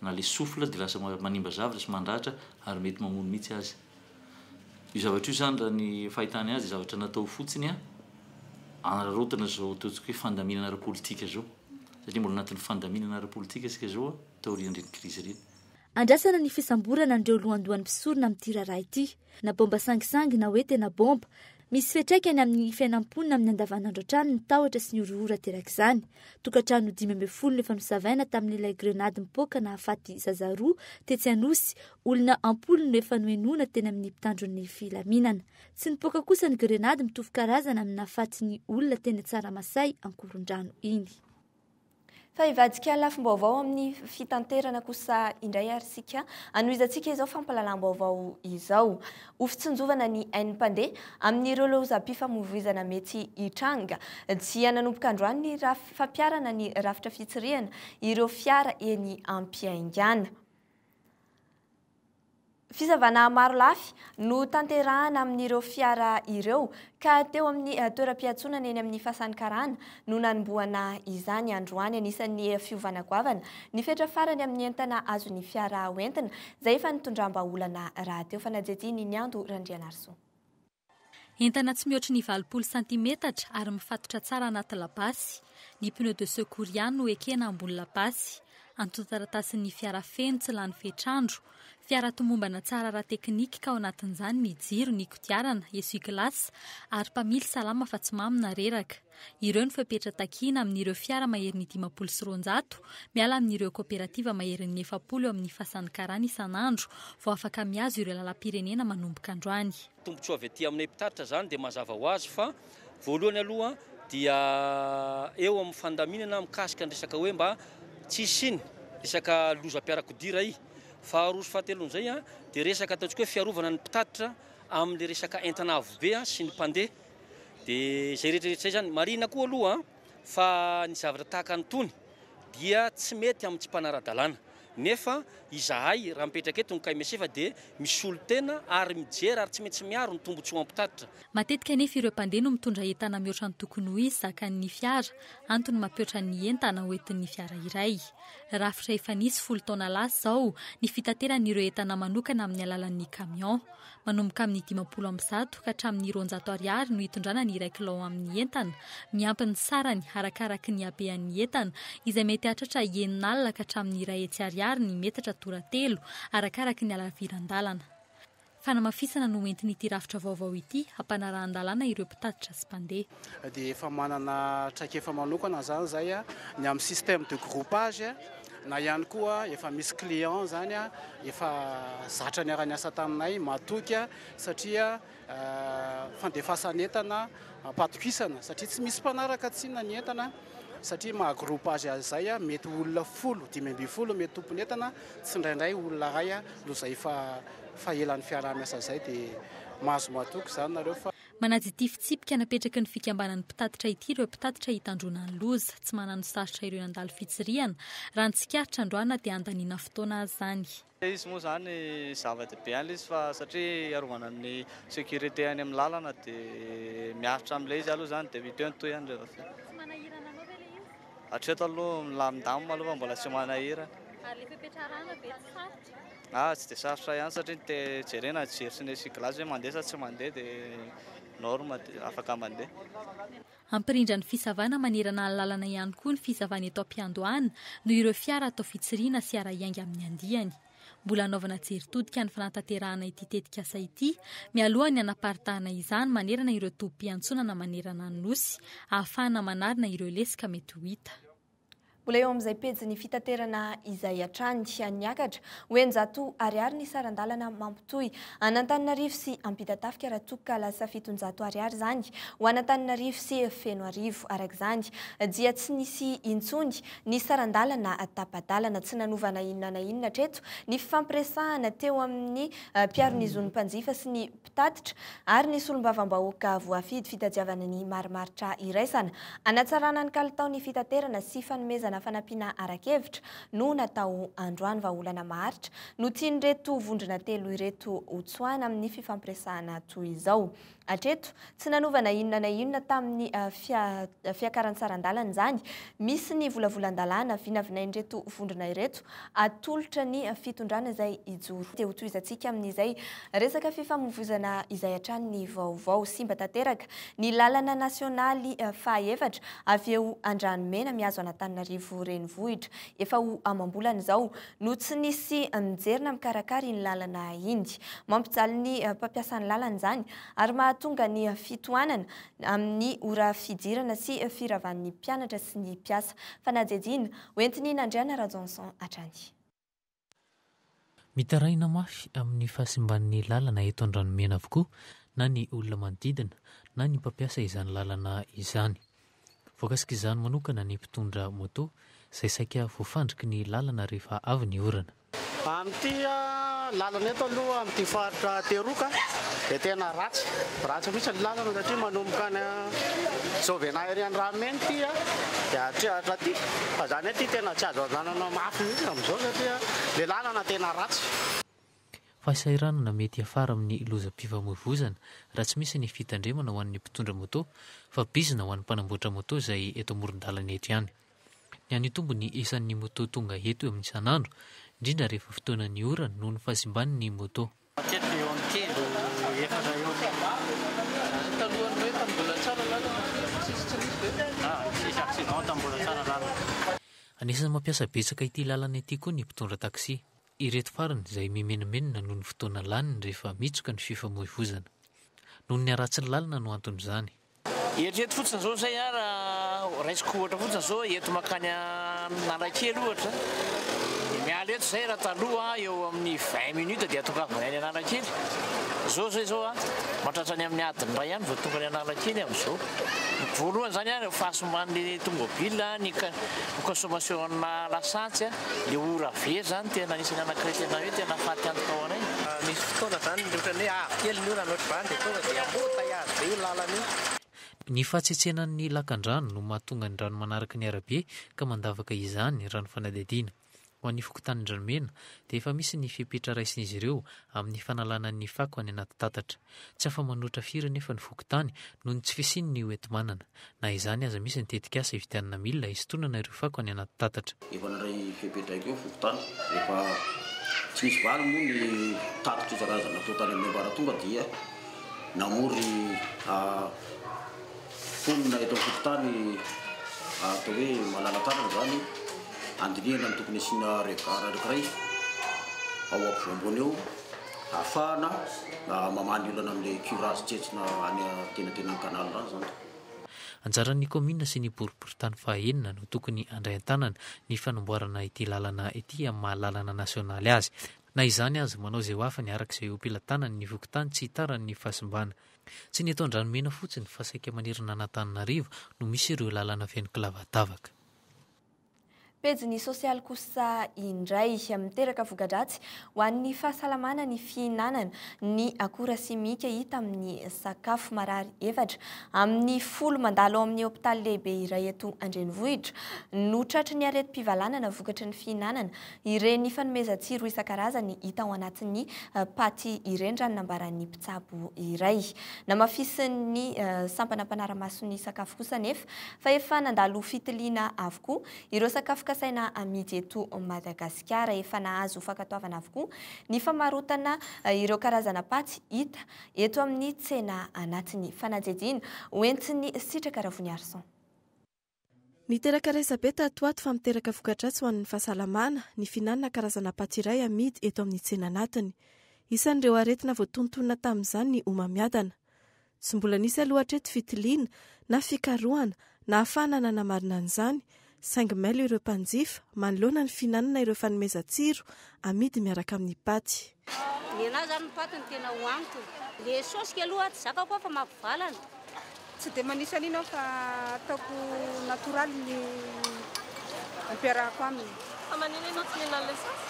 na le souffle de lasa manimba zavatra sy mandratra ary mety mamono mihitsy aza. Io zavatra io zany raha ny fahitany azy zavatra natao fotsiny an, anararaotana zao ataontsika hoe fandaminana ara-politika zao satria mbola anatin'ny fandaminana ara-politika isika zao an. taorian'ireny krizy ireny. Andrasana ny fisamborana an'ireo lohandohan'ny mpisorona amin'ity raharaha ity. Na baomba sangisangy na hoe tena baomba. Misy fiantraikany amin'ny fiainan'ny mponina amin'ny andavanandro hatrany ny tahotra sy ny horohoro aterak'izany. Tokantrano 15 no efa nosavaina tamin'ilay grenady mipoaka nahafaty zaza roa tetsy Anosy. Olona am-polony no efa nohenoina teny amin'ny mpitandro ny filaminana. Tsy nipoaka kosa ny grenady mitovy karazana amin'ny nahafaty ny olona teny Tsaramasay Ankorondrano iny. Fa hivadika lafim-baovao amin'ny fitanterana kosa indray ary isika hanohizantsika izao fampahalalam-baovao izao. Ho fitsinjovana ny ain'ny mpandeha amin'ireo lozam-pifamoivoizana mety hitranga dia nanomboka androany ny fampiharana ny rafitra fitsirihana ireo fiara eny am-piaingàna. Fisavana marolafy no tanterahana amin'ireo fiara ireo ka teo amin'ny toeram-piantsonana eny amin'ny Fasan'ny Karana no nanombohana izany androany. Anisan'ny fiovana goavana ny fetra farany amin'ny entana azon'ny fiara hoentina izay efa nitondram-bahaolana rahateo. Fanadihadian'i Niando Randrianarisoa. Entana tsy mihoatry ny 80 santimetatra ary mifatotra tsara anaty labasy. Ny pneu de secours ihany no ekena ambony labasy. Antontan-taratasin'ny fiara feno tsy lany fetr'andro. Fiara tomombana tsara ara-teknika ka ao anatin'izany ny jiro, ny kodiarana, essuie-glace ary mpamily salama fa tsy mamo na reraka. Ireo no fepetra takiana amin'ireo fiara maherin'ny 250 miala amin'ireo kaoperativa maherin'ny 40 eo amin'ny Fasan'ny Karana isan'andro vao afaka mihazo ireo lalam-pirenena manomboka androany. Tombontsoa avy aty aminay mpitatitra izany dia mazava ho azy fa voalohany aloha dia eo amin'ny fandaminana mikasika ny resaka hoe mba tsy hisian'ny resaka lozam-piarakodia iray. Faharoa sy fahatelon'izay dia resaka ataontsika hoe fiarovana ny mpitatitra amin'ilay resaka entana avo be sy ny mpandeha. Dia izay rehetra rehetra izay izany. Marihina koa aloha fa ny zavatra tahaka an'itony dia tsy mety amin'ny tsy mpanara-dalàna. Nefa izahay raha mipetraka eto ny KMSF dia misolo tena ary mijery ary tsy maintsy miaro ny tombotsoam-pitatitra. Matetika anefa ireo mpandeha no mitondra entana mihoatra ny tokony ho izy zakan'ny fiara, antony mampihoatra ny entana hoentin'ny fiara iray. Rafitra efa nisy folo taona lasa izao ny fitaterana ireo entana manokana amin'ny alalan'ny camion. Manomboka amin'ny 150 ka hatramin'ny 200 ariary no hitondrana ny iray kilao amin'ny entana, miampy ny sarany arakaraky ny habean'ny entana, izay mety hahatratra enina alina ka hatramin'ny 100 ariary ny metatra toratelo, arakaraky ny halaviran-dalana. Fanamafisana no hoentin'ity rafitra vaovao ity hampanarahan-dalàna ireo mpitatitra sy mpandeha. Dia efa manana traikefa manokana izany izay ny amin'ny système de groupage na ihany koa efa misy client izany efa zatra niara-niasa taminay, matoky satria fandefasan'entana am-patokisana satria tsy misy mpanaraka tsinona ny entana satria maha groupage azy izay mety olona folo, 15 mety tompon'entana, tsindraindray olona iray no izay efa fahelan'ny fiaraha-miasa izay dia mahazo matoky izany nareo fa. Manaja ity fitsipika napetraky ny fikambanan'ny mpitatitra ity ireo mpitatitra hitandroana ny loza. Tsy manano sarotra ireo nandalo fitsirihana. Raha ny tsikaritra androany na dia handaniana fotoana aza izany. Ilay izy moa izany zava-dehibe ihany ilay izy fa satria hiarovana ny sécurité any amin'ny lalana dia miaritra amin'ilay izy aloha izany dia vita eo ny tohiny rehefa avy eo. Tsy manahirana anao ve ilay izy? Hatreto aloha milamindamina aloha fa mbola tsy manahirana. Ary ilay fepetra arahana ve tsy sarotra? Ah, tsy dia sarotra ihany satria ny te jerena jery sy ny essuie glace hoe mandeha sa tsy mandeha dia norme dia afaka mandeha. Hampirindra ny fisavana manerana ny lalana ihany koa ny fisavana eto am-piandohana noho ireo fiara atao fitsirihana sy hiara-hiainga amin'ny andiany. Mbola hanaovana jery todika ny fanatanterahana ity tetikasa ity mialoha ny hanaparitahana izany manerana ireo tobim-piantsonana manerana ny Nosy ahafahana manarina ireo lesoka mety ho hita. Mbola eo amin'izay pejin'ny fitaterana izay hatrany. Niakatra ho 600 ariary ny saran-dalana mampitohy an'Antananarivo sy Ampitatafika raha toa ka lasa 700 ariary izany ho an'Antananarivo sy Fenoarivo. Araka izany dia tsy nisy intsony ny saran-dalana tapa-dalana. Tsy nanova na inona na inona hatreto ny fifampiresahana teo amin'ny mpiaro ny zon'ny mpanjifa sy ny mpitatitra ary ny solombavambahoaka voafidy fitadiavana ny marimaritra iraisana hanatsarana ny kalitaon'ny fitaterana sy fanomezana fanampiana ara-kevitra no natao androany. Vahaolana maharitra no tian'ireto vondrona telo ireto hotsoahina amin'ny fifampiresahana toy izao. Hatreto, tsy nanova na inona na inona tamin'ny fiakaran-tsaran-dalana izany. Misy ny volavolan-dalàna vinavinain'ireto vondrona ireto atolotra ny fitondrana izay hijoro. Dia hotohizantsika amin'izay resaka fifamoivoizana izay hatrany ny vaovao. Simba tanteraka ny lalana nasionaly fahaefatra avy eo Andranomena mihazo an'Antananarivo renivohitra. Efa ho amam-bolana izao no tsy nisy mijery na mikarakara iny lalana iny. Mampijaly ny mpampiasa ny lalana izany ary mahatonga ny fitohanana amin'ny ora fidirana sy firavan'ny mpianatra sy ny mpiasa. Fanadihadiana hoentin'i Nandriana Rajohnson hatrany. Mitaraina mafy amin'ny fahasimban'ny lalana eto Andranomena avokoa na ny olona manodidina na ny mpampiasa izany lalana izany. Voakasik'izany manokana ny mpitondra moto izay saika voafandriky ny lalana rehefa avy ny orana. Amin'ity lalana eto aloha amin'ity faritra Teroka dia tena ratsy, ratsy mihitsy ny lalana satria manomboka any Jovenna ery Andranomena ity dia aty hatraty fa izany hoe ity tena tsy azo andehanana mafy mihitsy amin'izao satria ilay lalana tena ratsy. Fahasahiranana mety hiafara amin'ny lozam-pifamoivoizana raha tsy misy ny fitandremana ho an'ny mpitondra moto fa bizina ho an'ny mpanamboatra moto izay eto amoron-dalana eto ihany. Ny hanitombo ny isan'ny moto tonga eto amin'ny isan'andro, indrindra rehefa fotoanan'ny orana noho ny fahasimban'ny moto. Matetika eo amin'ny telo, efatra eo. Talohan'ny hoe tamin'ny mbola tsara lalana tsisy tsy nisy ve? Ah, tsisy accident tamin'ny mbola tsara lalana. Anisan'ny mampiasa betsaka ity lalana ity koa ny mpitondra taxi. Ireto farany izay mimenomenona noho ny fotoana laniny rehefa mitsoka ny fifamoivoizana. Noho ny haratsin'ny lalana no anton'izany. Eritrereto fotsiny izao izay an, raha raisiko ohatra fotsiny izao, eto mankany Analakely ohatra, dia miala eto izay raha taloha eo amin'ny vingt minutes dia tongavana any Analakely, izao izay izao an, mahatratra any amin'ny adiny iray any vao tonga any Analakely amin'izao. Voalohany izany an, fahasimban'ny tomobile, ny consommation-na lasantsy an. Le ora very zany tena anisan'ny anakiray tena hoe tena faty antoka ho anay. Misy fotoana zany ohatran'ny hoe avy kely ny orana ohatr'izany dia tonga dia embouteillage be io lalana io. Ny fahatsetsenan'ny lakandrano no mahatonga ny rano manaraka ny arabe ka mandavaka izany, raha ny fanadihadiana. Ho an'ny fokontanin-dRanomena dia efa misy ny fepetra raisin'izy ireo amin'ny fanalana ny fako any anaty tatatra. Tsy afa-manoatra firy anefa ny fokontany noho ny tsy fisian'ny hoenti-manana. Na izany aza misy ny tetikasa hividianana milina hisintonana ireo fako any anaty tatatra. Efa nandray fepetra ihany koa ny fokontany. Rehefa tsy nisy valiny moa ny tatitra isan-karazany natao tany amin'ny ambaratonga dia namory mponina eto amin'ny fokontany atao hoe malala-tanana izany handinihana ny tokony hasiana regard anankiray ao ampovoam-boany eo ahafahana mamaha ny olana amin'ilay curage tsentsina any antenatenan'ny canal any izany. Anjaran'ny kaominina sy ny boriborintany fahaenina no tokony handray an-tanana ny fanamboarana ity lalana ity amin'ny maha lalana nasionaly azy. Na izany aza, manao izay ho afany araka izay eo am-pelatanany ny fokontany tsy hitaran'ny fahasimbana. Tsy ny eto Andranomena fotsiny fa saika manerana an'Antananarivo no misy ireo lalana feno kilavadavaka. Pejin'ny sosialy kosa indray. Miteraka voka-dratsy ho an'ny fahasalamana ny fihinanana ny akora simika hita amin'ny sakafo. Marary efatra amin'ny 10 mandalo ao amin'ny hopitaly lehibe iray eto an-drenivohitra no tratry ny aretim-pivalanana vokatry ny fihinanana ireny fanomezan-tsiro isan-karazany hita ao anatin'ny paty ireny, raha ny nambaran'ny mpitsabo iray. Namafisin'ny sampana mpanara-maso ny sakafo kosa anefa fa efa nandalo fitiliana avokoa ireo sakafo. kasaina amidy eto Madagasikara. Efa nahazo fankatoavana avokoa ny famarotana ireo karazana paty hita eto amin'ny tsena anatiny. Fanadihadiana hoentin'i Sitraka Ravoniarison. Niteraka resa-be tato ho ato fa miteraka voka-dratsy ho an'ny fahasalamana ny fihinanana karazana paty iray amidy eto amin'ny tsena anatiny. Isan'ireo aretina voatonontonona tamin'izany ny homamiadana. Tsy mbola nisy aloha hatreto fitiliana na fikarohana nahafahana nanamarina an'izany, saingy mailo ireo mpanjifa manoloana ny fihinanana ireo fanomezan-tsiro amidy miaraka amin'ny paty. Ny anahy zany ny paty no tena hohaniko. Le saosy aloha tsy zakako fa mampivalana. Tsy dia manisy an'iny aho fa ataoko natoraly ny ampiarahako aminy. Fa manina ianao tsy mihinana ilay saosy?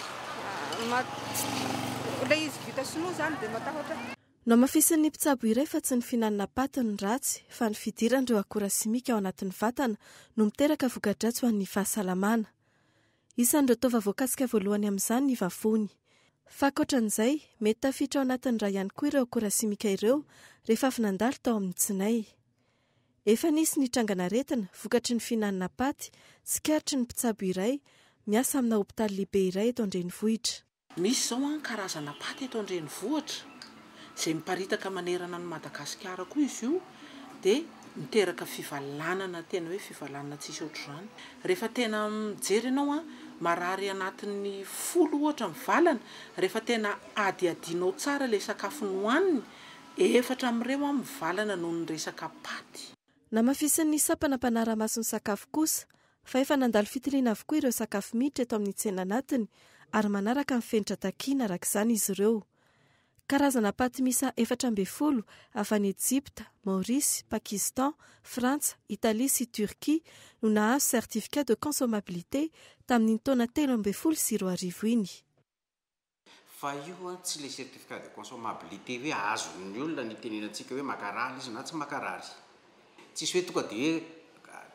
Ilay izy vita sinoa zany dia matahotra aho. Nohamafisin'ny mpitsabo iray fa tsy ny fihinanana paty no ratsy fa ny fidiran'ireo akora simika ao anatin'ny vatana no miteraka voka-dratsy ho an'ny fahasalamana. Isan'ireo taova voakasika voalohany amin'izany ny vavony. Fa ankoatran'izay, mety tafiditra ao anatin'ny ra ihany koa ireo akora simika ireo rehefa avy nandalo tao amin'ny tsinay. Efa nisy ny trangan'aretina vokatry ny fihinanana paty tsikaritry ny mpitsabo iray miasa amina hopitaly lehibe iray eto an-drenivohitra. Misy izao an karazana paty eto an-drenivohitra izay miparitaka manerana an'i Madagasikara koa izy io dia miteraka fivalanana tena hoe fivalanana tsisy ohatr'izany. Rehefa tena mijery ianao an, marary anatin'ny folo ohatra mivalana, rehefa tena hadihadianao tsara ilay sakafo nohaniny, efatra amin'ireo an mivalana noho ny resaka paty. Namafisin'ny sampana mpanara-maso ny sakafo kosa fa efa nandalo fitiliana avokoa ireo sakafo miditra eto amin'ny tsena anatiny ary manaraka ny fenitra takiana araka izany izy ireo. Karazana paty miisa 14 avy any Ejipta, Maorisy, Pakistan, Frantsa, Italia sy Turquie no nahazo certificat de consommabilité tamin'iny taona 2013 iny. Fa io an tsy le certificat de consommabilité hoe azon'ny olona ny itenenantsika hoe makarary izy na tsy makarary. Tsisy hoe tonga de hoe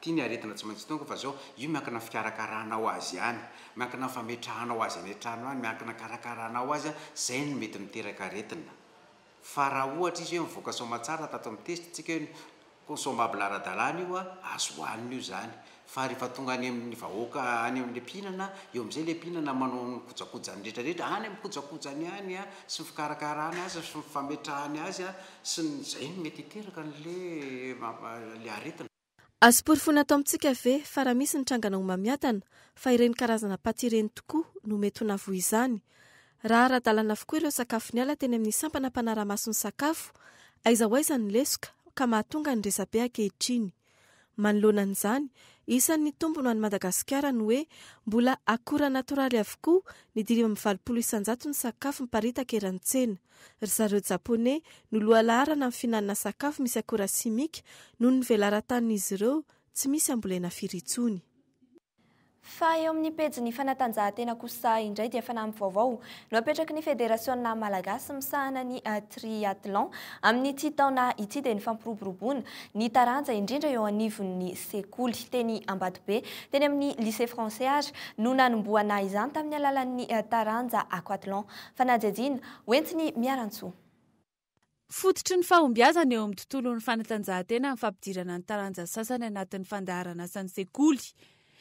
ty ny aretina tsy maintsy tonga fa zao, io miankina amin'ny fikarakaranao azy ihany, miankina amin'ny fametrahanao azy any an-trano any, miankina karakaranao azy an, zay no mety miteraka aretina. Fa raha ohatra izy hoe mivoaka soamatsara tato amin'ny test tsika hoe consommable ara-dalàna io an, azo hohanina io zany. Fa rehefa tonga any amin'ny vahoaka any amin'ilay mpihinana, eo amin'izay ilay mpihinana manao ny kojakojany rehetra rehetra, any amin'ny kojakojany any an, sy ny fikarakarany azy, sy ny fametrahany azy an, sy ny, izay no mety hiteraka an'ilay ilay aretina. Azo porofoina ato amintsika ve fa raha misy ny trangana homamiadana fa ireny karazana paty ireny tokoa no mety ho nahavoa izany? Raha ara-dalàna avokoa ireo sakafo niala teny amin'ny sampana mpanara-maso ny sakafo, aiza ho aiza ny lesoka ka mahatonga ny resabe ankehitriny? Manoloana an'izany, isan'ny tombony ho an'i Madagasikara ny hoe mbola akora natoraly avokoa ny 85 isanjato ny sakafo miparitaka eran'ny tsena. Ry zareo Japoney no lohalaharana amin'ny fihinanana sakafo misy akora simika noho ny velaran-tanin'izy ireo tsy misy ambolena firy intsony. Fa eo amin'ny pejin'ny fanatanjahantena kosa indray dia fanamby vaovao no apetraky ny Federasiona Malagasy misahana ny Triathlon amin'ity taona ity dia ny fampiroboroboana ny taranja indrindra eo anivon'ny sekoly. Teny Ambatobe, teny amin'ny Lycée Français ary no nanombohana izany tamin'ny alalan'ny taranja Aquathlon. Fanadihadiana hoentin'i Miarantsoa. Fototry ny fahombiazana eo amin'ny tontolon'ny fanatanjahantena ny fampidirana ny taranja sasany anatin'ny fandaharan'asan'ny sekoly.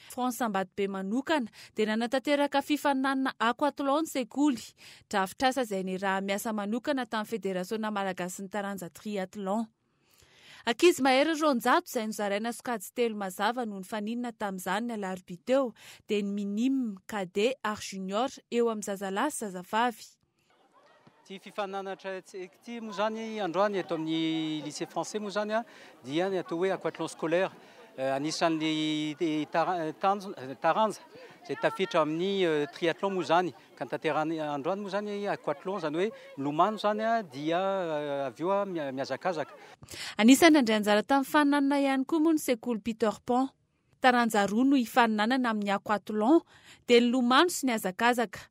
France Ambatobe manokana dia nanatanteraka fifaninanana aquathlon ny sekoly. Drafitr'asa izay niaraha-miasa manokana tamin'ny Federasiona malagasin'ny taranja triathlon. Ankizy mahery 200 izay nozaraina sokajy telo mazava no nifaninana tamin'izany ny alarobia teo, dia ny minime, cadet ary junior eo amin'ny zazalahy sy zazavavy. Ity fifaninanana ity moa izany androany eto amin'ny lycée français moa izany dia ny atao hoe aquathlon scolaire. Anisan'ny taranja izay tafiditra amin'ny triathlon moa izany. Ka ny tanterahana androany moa izany aquathlon, izany hoe milomano izany dia avy eo mihazakazaka. Anisan'ny nandray anjara tamin'ny faninanana ihany koa moa ny sekoly Peter Pan. Taranja roa no hifaninanana amin'ny aquathlon, dia ny lomano sy ny hazakazaka.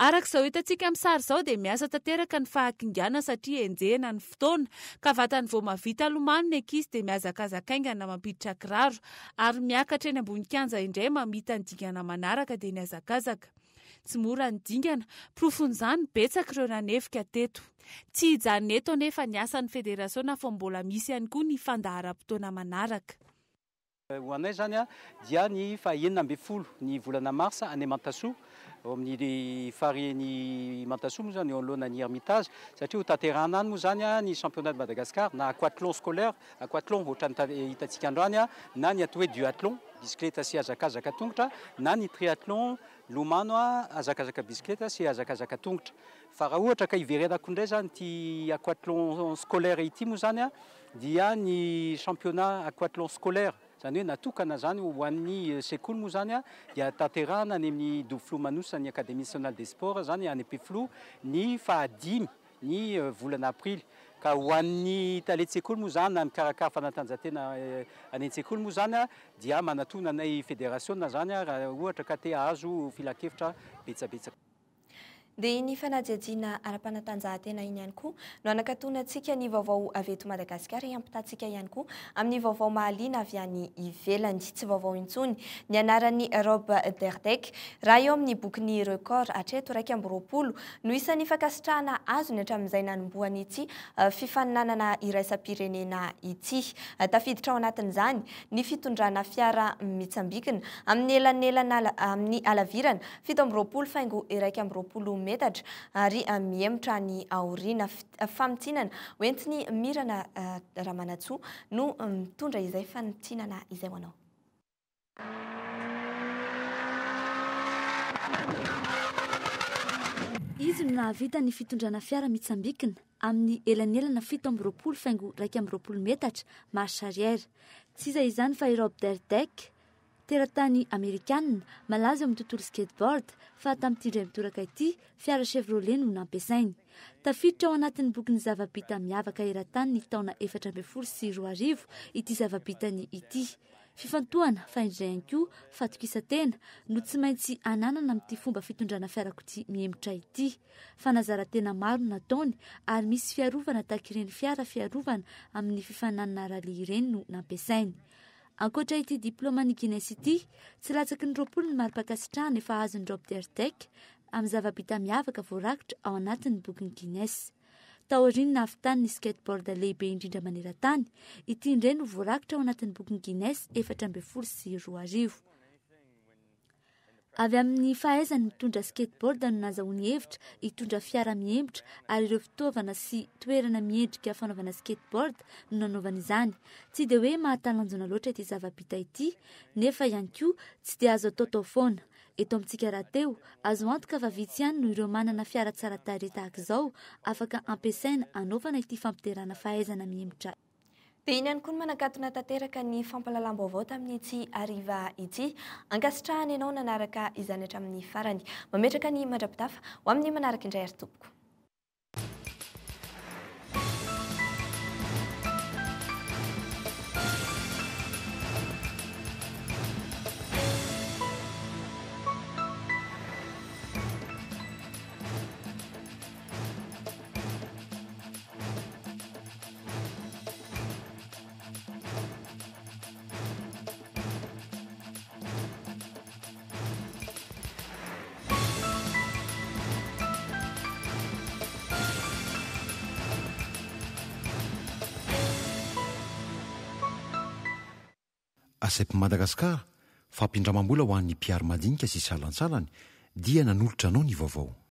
Araka izao hitantsika amin'ny sary izao dia miasa tanteraka ny fahakingana satria enjehina ny fotoana, ka vatany vao mahavita lomano ny ankizy dia mihazakazaka haingana mampiditra kiraro ary miakatra eny ambony kianja indray mamita ny dingana manaraka dia ny hazakazaka. Tsy mora ny dingana, porofon'izany betsaka ireo nanefika teto. Tsy hijanona eto anefa ny asan'ny federasiona fa mbola misy ihany koa ny fandaharam-potoana manaraka. Ho anay izany dia ny faha 16 ny volana marsa any Mantasoa, ao amin'ny farihin'i Mantasoa moa izany eo anoloanan'ny Hermitage, satria ho tanterahana any moa izany ny championnat de Madagascar na aquathlon scolaire, aquathlon ohatran'ny hitantsika androany, na ny atao hoe duathlon, bisikileta sy hazakazaka tongotra, na ny triathlon, lomano, hazakazaka bisikileta sy hazakazaka tongotra. Fa raha ohatra ka hiverenako indray izany ity aquathlon scolaire ity moa izany dia ny championnat aquathlon scolaire, izany hoe natokana izany ho an'ny sekoly moa izany dia tanterahana any amin'ny dobo filomanosana ny Académie nationale des sports izany any Ampefiloha ny fahadimy ny volana aprily. Ka ho an'ny talen-tsekoly moa izany na mikarakara fanatanjahantena any an-tsekoly moa izany dia manatona anay federasiona izany raha ohatra ka te hahazo filankevitra betsabetsaka. Dia iny fanadihadiana ara-panatanjahantena iny ihany koa no hanakatonantsika ny vaovao avy eto Madagasikara hiampitantsika ihany koa amin'ny vaovao mahaliana avy any ivelany. Tsy vaovao intsony ny anaran'i Rob Dyrdek raha eo amin'ny bokin'ny record hatreto 21 no isan'ny fankasitrahana azony hatramin'izay nanombohany ity fifaninanana iraisam-pirenena ity. Tafiditra ao anatin'izany ny fitondrana fiara mitsambikina amin'ny elanelana amin'ny halavirana 27 faingo 21 metatra ary mihemotra any aoriana. Famintinana hoentin'i Mirana Ramanantsoa no mitondra izay famintinana izay ho anao. Izy no nahavita ny fitondrana fiara mitsambikina amin'ny elanelana 27 faingo 21 metatra marche arrière. Tsy iza izany fa i Rob Dyrdek, teratany amerikanina, malaza eo amin'ny tontolo skateboard, fa tamin'ity indray mitoraka ity, fiara Chevrolet no nampiasainy. Tafiditra ao anatin'ny bokin'ny zava-bita miavaka eran-tany ny taona 2014 ity zava-bitany ity. Fifantohana, fa indray ihany koa fatokisan-tena no tsy maintsy ananana amin'ity fomba fitondrana fiarakodia mihemotra ity. Fanazaran-tena maro no nataony ary misy fiarovana tahaka ireny fiara fiarovana amin'ny fifaninanana rallye ireny no nampiasainy. Ankoatra ity diplaoman'ny Guinness ity, tsy latsaky ny 20 ny mari-pankasitrahana efa azon'i Rob Dyrdek amin'ny zava-bita miavaka voarakitra ao anatin'ny bokin'ny Guinness. Taorian'ny nahavitany ny skateboard lehibe indrindra maneran-tany, ity indray no voarakitra ao anatin'ny bokin'ny Guinness 2014. Avy amin'ny fahaizany mitondra skateboard no nazahoany hevitra hitondra fiara mihemotra ary ireo fitaovana sy toerana miendrika fanaovana skateboard no nanaovany izany. Tsy dia hoe mahatalanjona loatra ity zava-bita ity nefa ihany koa tsy dia azo ataotao foana. Eto amintsika rahateo, azo antoka fa vitsy ihany no ireo manana fiara tsara tarehy tahaka izao afaka ampiasaina hanaovana ity fampiderana fahaizana mihemotra Dia iny ihany koa no manakatona tanteraka ny fampahalalam-baovao tamin'ity hariva ity. Ankasitrahana ianao nanaraka izany hatramin'ny farany. Mametraka ny mandra-pitafa ho amin'ny manaraka indray ary tompoko. ACEP Madagascar, fampindramam-bola ho an'ny mpiary madinika sy salantsalany, dia nanolotra anao ny vaovao.